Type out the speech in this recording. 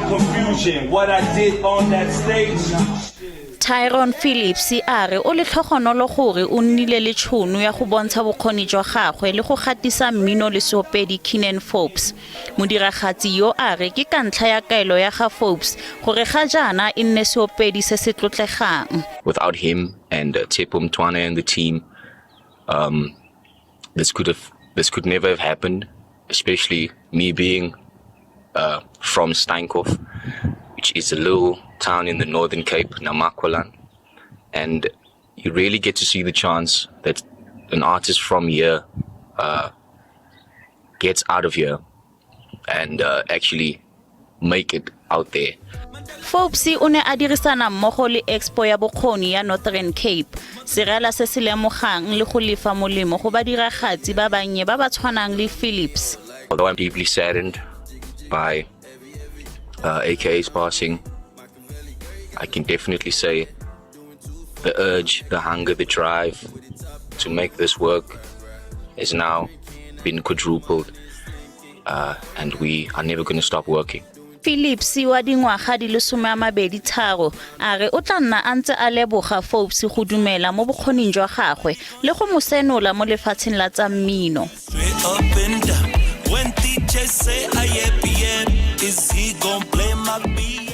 Confusion. What I did on that stage. Tyrone Phillips a re o letlhogonolo gore o nnile le tšhono ya go bontsha bokgoni jwa gagwe le go gatisa mmino le seopedi Kiernan Forbes. Modiragatsi yo a re ke ka ntlha ya kaelo ya ga Forbes gore ga jaana e nne seopedi se se tlotlegang. Without him and Tshepo Mtwana and the team, this could never have happened. Especially me being from Steinkopf, which is a little town in the Northern Cape, Namaqualand, and you really get to see the chance that an artist from here gets out of here and actually make it out there. Forbes o ne a dirisana mmogo le Expo ya Bokgoni ya Northern Cape, serala se se lemogang le go lefa molemo go badiragatsi ba bannye ba ba tshwanang le Phillips. Although I'm deeply saddened by AKA's passing, I can definitely say the urge, the hunger, the drive to make this work has now been quadrupled, and we are never going to stop working. Phillips wa dingwaga di le 23 a re o tla nna a ntse a leboga Forbes go dumela mo bokgoning jwa gagwe le go mo senola mo lefatsheng la tsa mmino. Straight up and down. When DJ say I yep, is he gon' play my beat?